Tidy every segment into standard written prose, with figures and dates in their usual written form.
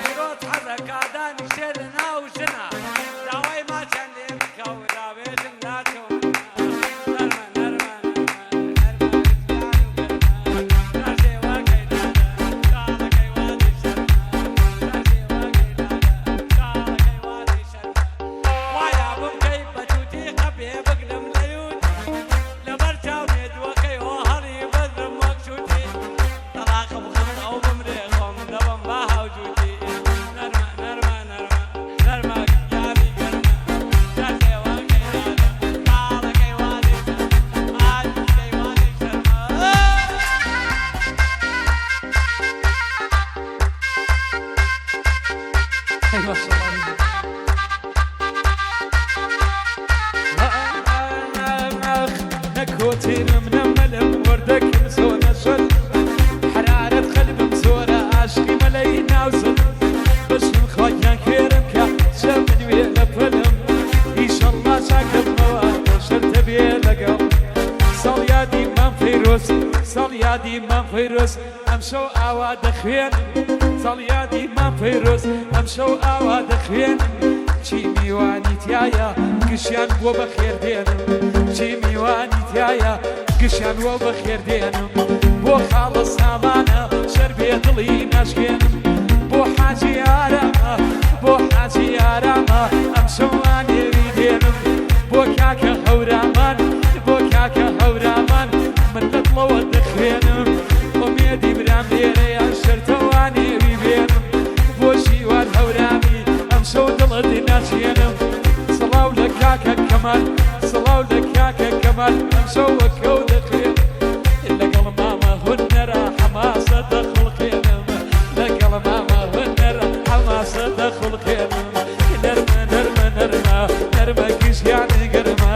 فەیرۆز حەزەکا دانیشێ لە ناو ژنا، داوای ماچیان لێ بکا و دابێژن لا چەو منا. نەرمە نەرمە نەرمە نەرمە گیان و گەرمە، جا شێوەکەی لالە کاڵەکەی وا دەی شەرمە، جا شێوەکەی لالە کاڵەکەی وا دەی شەرمە. وایە بمکەی بە تووتی قەپێ بگرم لە یوتی، لەبەر چاو مێدووەکەی هۆ هەڵی بزرم وەک شووتی. تەڵاقم خست ئەو بمرێ خۆم دەبم بە هاوجووتی. نەرمە نەرمە نەرمە نەرمە گیانی گەرمە، جا شێوەکەی لالە کاڵەکەی وا دەی شەرمە، ئاجووتەی وا دەی شەرمە. نە کۆترم نە مەلم وەردەکم زۆنە شەل حرارەت قەلبم زۆرە عاشقی مەلەی ناوزم بەشم خواگیان کوێرم کە چەمن وێ لە پەلم ئیشەڵڵا چاکەبمەوە شەرتە بێ لەگەڵ ساڵ یادی مام فەیرۆز ساڵ یادی مام فەیرۆز ئەمشەو ئاوا دەخوێنم ساڵ یادی مام فەیرۆز ئەمشەو ئاوا دەخوێنم چی میوانی تایە گشیان بۆ بەخێر دێنم چی میوانی تایە گشیان بۆ بەخێر دێنم بۆ خاڵە سامانە شەربێ دڵی ناشکێنم بۆ حاجی ئارامە بۆ حاجی ئارامە ئەمشەو ئانێوی دێنم بۆ کاکە هەورامان بۆ کاکە هەورامان من لە دڵەوە دەخوێنم ئومێدی برام لێرەیە شەرتە وانێوی بێنم بۆ ژیوان هەورامی ئەمشەو دڵت ناچێنم سڵاو لە کاکە کەمال سڵاو لە کاکە کەمال ئەمشەو وەکەو دەخوێنم لەگەڵ مامە هونەرە حەماسە دەخوڵقێنم لەگەڵ مامە هونەرە حەماسە دەخوڵقێنم نەرمە نەرمە نەرمە نەرمە گژیانی گەرمە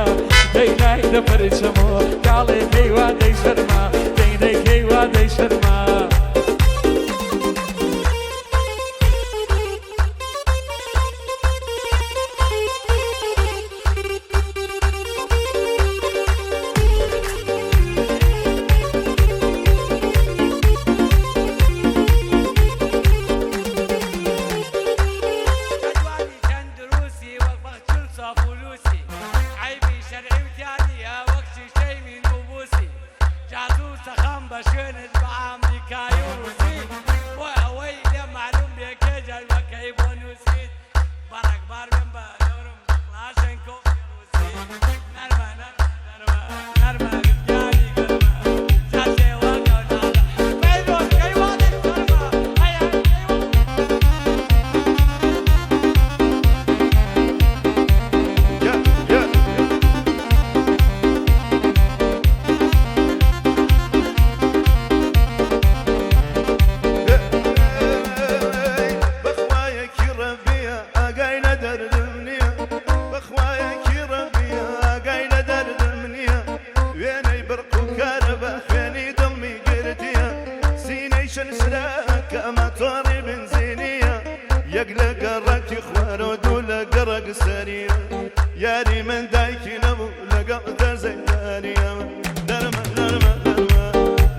دەی لای دەپەرچم و کاڵێ کەی وا دەی شەرمە دەی دەی کەی وا دەی شەرمە. جەدوەلی تەندروسی وەک بەخچل سافولوسی عەیبی شەرعی و تیا نییە وەک شیشەی مین و بوسی جادوو سەخەم بە شوێنت بە ئامریکایی و ڕوسی بۆ ئەوەی لێم مەعلوم بێ کێ جەلوەکەی بۆ نووسیت بە ڕەگبار بێم بە دەورم کڵاشنکۆفی ڕوسی نەرمە نەرمە نەرمە نەرمە گیانی گەرمە جا شێوەکە ناڵە فەیروز کەی وا دەی شەرمە هەی هەی کەی وا. Yeah, yeah. بەخوایەکی ڕەبیە ئاگای لە دەردم نییە، بەخوایەکی ڕەبیە ئاگای لە دەردم نییە، وێنەی برق و کارەبا خوێنی دڵمی گرتیە، سینەی شەنسرا کە ماتۆڕی بنزینیە، یەک لە گەڕەکی خوارۆ دوو لە گەڕەک سەریە، یاری من دایکی نەبوو لەگەڵ دەرزەی داریە. نەرمە نەرمە نەرمە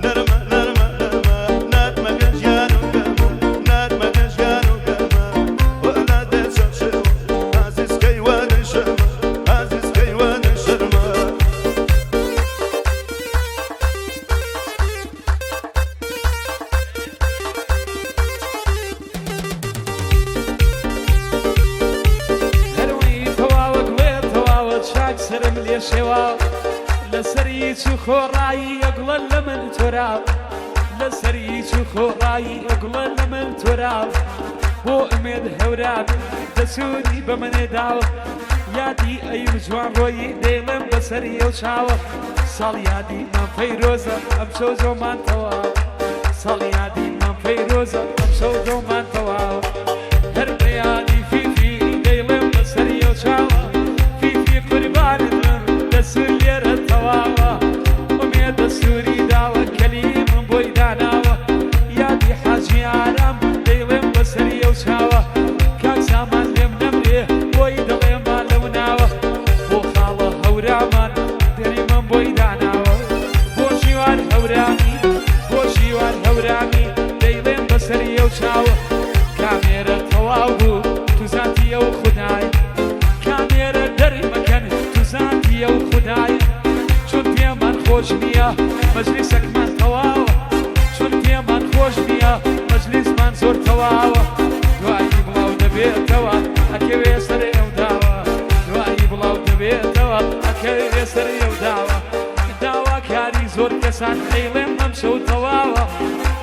نەرمە نەرمە نەرمە نەرمە گەژیان و گەرمە، نەرمە گەژیان و گەرمە، وەلا دەچەم شێوە ئازیز کەی وا دەی شەرمە، ئازیز کەی وا دەی شەرمە. هەروی تەواوە گوڵێ تەواوە چاک سەرم لێ شێوا لەسەری چوو خۆڕایی ئەگوڵە لە من تۆرا لەسەری چوو خۆڕایی ئەگوڵە لە من تۆرا بۆ ئومێد هەورامی دەسووری بە منێ داوە یادی ئەیو جوان ڕۆیی دەیڵێم بەسەری ئەو چاوە ساڵ یادی مام فەیرۆزە ئەمشەو زۆمان تەواوە ساڵ یادی مام فەیرۆزە ئەمشەو زۆمان تەواوە هەر بەیانی فیفی دەیڵێم بەسەری ئەو چاوە فیفی قوربانت بم دەسور لێرە تەواوە ئومێد دەستوری داوە کەلیمم بۆی داناوە یادی حاجی ئارام دەیڵێم بەسەری ئەو چاوە کاک سامان لێم نەمرێ بۆی دەڵێم با لەو ناوە بۆ خاڵە هەورامان دەریمم بۆی داناوە بۆ ژیوان هەورامی. مەجلیسەکمان تەواوە چون پێمان خۆش نییە مەجلیسمان زۆر تەواوە دوایی بڵاو دەبێتەوە ئەکەوێ سەر ئەو داوە دوایی بڵاو دەبێتەوە ئەکەوێ سەر ئەو داوە داواکاری زۆر کەسان ئەیڵێم ئەم شەو تەواوە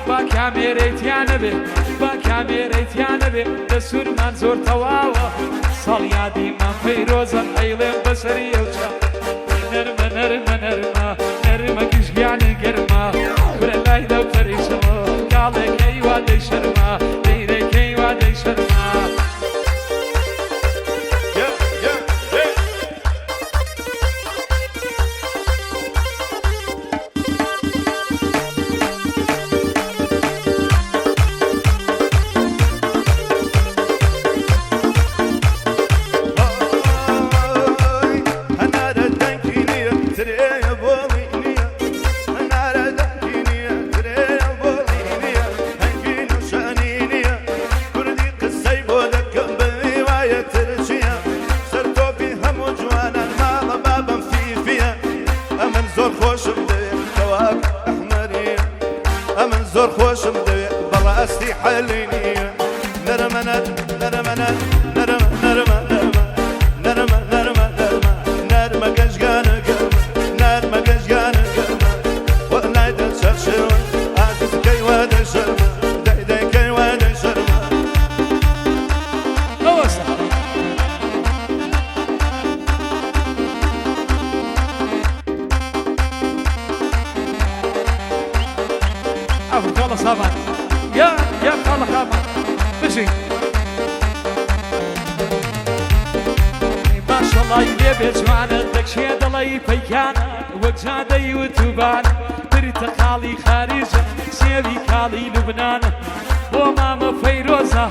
با کامێرەی تیا نەبێ با کامێرەی تیا نەبێ دەسوورمان زۆر تەواوە ساڵیادی مام فەیرۆزە ئەیڵێم بەسەری ئەو چا نەرمە نەرمە نەرمە نەرمە گژگیانی گەرمە کورە لای دەو پەریشەوە کاڵێکەی وا دەی شەرمە دەیرەکەی وا دەی شەرمە. Yeah, yeah, yeah. ئای هەنارە دەنگی نییە ترێیە بۆڵی نییە هەنارە دەنگی نییە ترێیە بۆڵی نییە هەنگین و شانی نییە کوردی قسەی بۆ دەکەم بەوی وایە ترچییە سەر تۆپی هەموو جوانان ماڵە بابم فیفیە ئەمن زۆر خۆشم دەوێ کەواک ئەحمەریە ئەمن زۆر خۆشم دەوێ بەڕاستی حەلی نییە نەرمە نەرمە نەرمە نەرمە نەرمە نەرمە نەرمە نەرمە نەرمە گەنجگانە گەرمە نەرمە گەنجگانە گەرمە وەلای دەچەرشەوە ئازیز کەی وا دەشەرمە دەی دەی کەی وا دەشەرمە. ئەوەسە ئەو خاڵە سامان یا یا خاڵە خامان بژین ماشەڵای لێ بێ جوانە دەکشێ دەڵێی پەیکانە وەک جادەی وتوبانە پرتەقاڵی خاریجە سێوی کاڵی لوبنانە بۆ مامە فەیرۆزە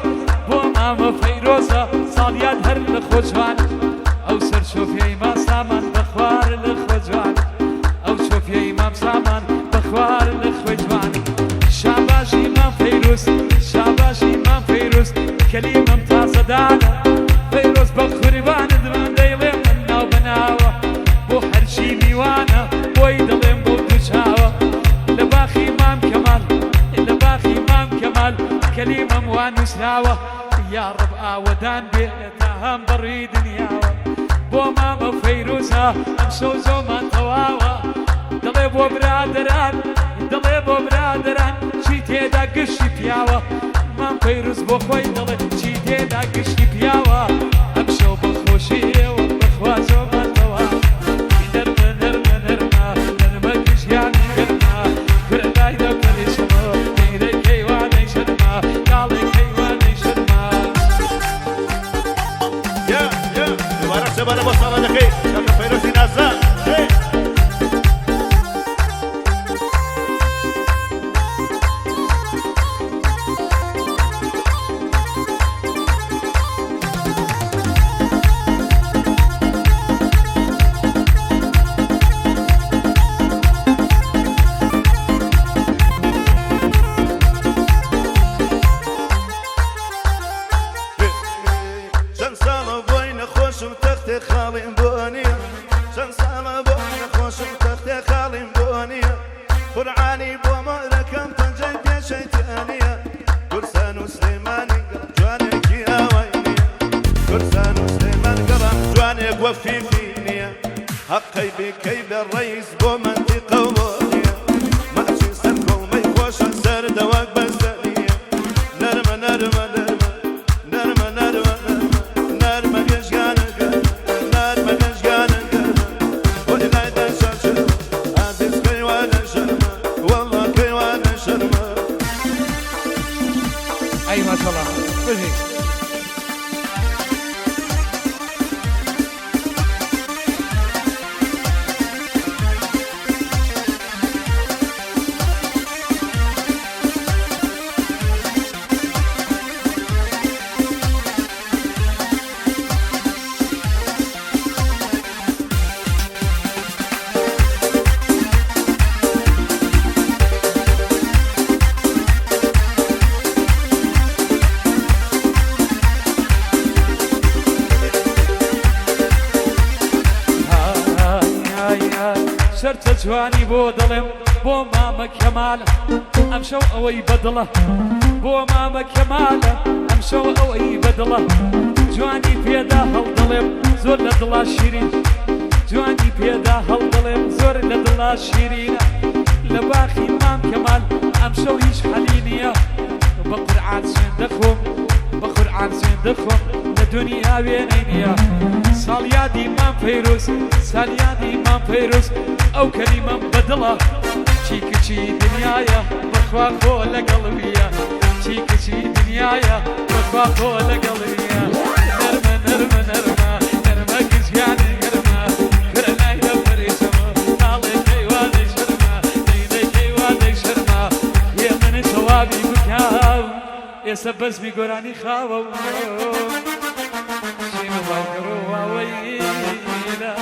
بۆ مامە فەیرۆزە ساڵیاد هەر لە خۆجوانە ئەو سەر شۆفیەی مام سامان بەخوار لە خۆجوانە ئەو شۆفیەی مام سامان بەخوار لە خۆی جوانە شاباشی مام فەیروز شاباشی مام فەیروز کەلیمەم تازەدانە فەیرۆز بە قوربانت من دەیڵێم من ناو بەناوە بۆ هەرچی میوانە بۆی دەڵێم بۆ دوو چاوە لە باخی مام کەمال لە باخی مام کەمال کەلیمەم وا نووسراوە یا ڕەب ئاوەدان بێ تا هەم بەڕووی دنیاوە بۆ مامە فەیروزە ئەم شەو زۆمان تەواوە دەڵێ بۆ برادەران دەڵێ بۆ برادەران چی تێدا گشتی پیاوە مام فەیروز بۆ خۆی دەڵێ چی تێدا گشتی پیاوە ئەم شەو بە خۆشیەوە بەخوا زۆمان تەواوە نەرمە نەرمە نەرمە نەرمە گژیان گەرمە کورە لای دەپەریشەوە دەیرەکەی وا نەیشەرمە کاڵێکەی وا نەیشەرمە. یا یا دووبارە سێبارە بۆ ساڵانەکەی کاکە فەیرۆزی نازا. هێ. چەند ساڵە بۆی نەخۆشم تەختێ خاڵیم بۆ نییە چەند ساڵە بۆی نەخۆشم تەختێ خاڵیم بۆ نییە قورعانی بۆ مۆرەکەم پەنجەی پێشەی تیانییە کورسان و سلێمانی گەڕم جوانێکی ئاوای نییە کورسان و سلێمان گەڕم جوانێک وەفیفی نییە حەقەی بکەی بە ڕەیس بۆ مەنتیقە و بۆ نییە ماچی سەر کۆڵمەی خۆشە سەردەوەک بەستەنیە نەرمە نەرمە نەرمە نەرمە نەرمە نەرمە نەرمە گەشگانە گەرمە نەرمە گەشگانە گەرمە وەی لای دەشەشەرمە ئازیز کەی وا دەشەرمە وەڵڵا کەی وا دەشەرمە. ئەی ماشەڵا بژی. جوانی بۆ دەڵێم بۆ مامە کەمالە ئەمشەو ئەوەی بەدڵە بۆ مامە کەمالە ئەمشەو ئەوەی بەدڵە جوانی پێدا هەڵدەڵێم زۆر لە دڵا شیرین جوانی پێدا هەڵدەڵێم زۆر لە دڵا شیرینە لە باخی مام کەمال ئەمشەو هیچ حەلی نییە بە قورعان سوێند دەخۆم بە قورعان سوێند دەخۆم لە دونیا وێنەی نییە ساڵیادی مام فەیروز ساڵیادی مام فەیروز ئەو کەلیمەم بە دڵە چی کچی دنیایە بەخوا خۆ لەگەڵ ویە چی کچی دنیایە بەخوا خۆ لەگەڵ ویە نەرمە نەرمە نەرمە نەرمە گژیانی گەرمە کورە لای لە پەریچەمە ناڵێ کەی وادەی شەرمە دەی دەی کەی وادەی شەرمە یێ من تەواوی بکەم ئێسە بەزمی گۆرانی خاوە و شین و باوکە ڕۆواوەیلە.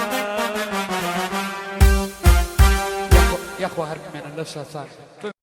یاخوا هەر بمێنن لەشا ساغ.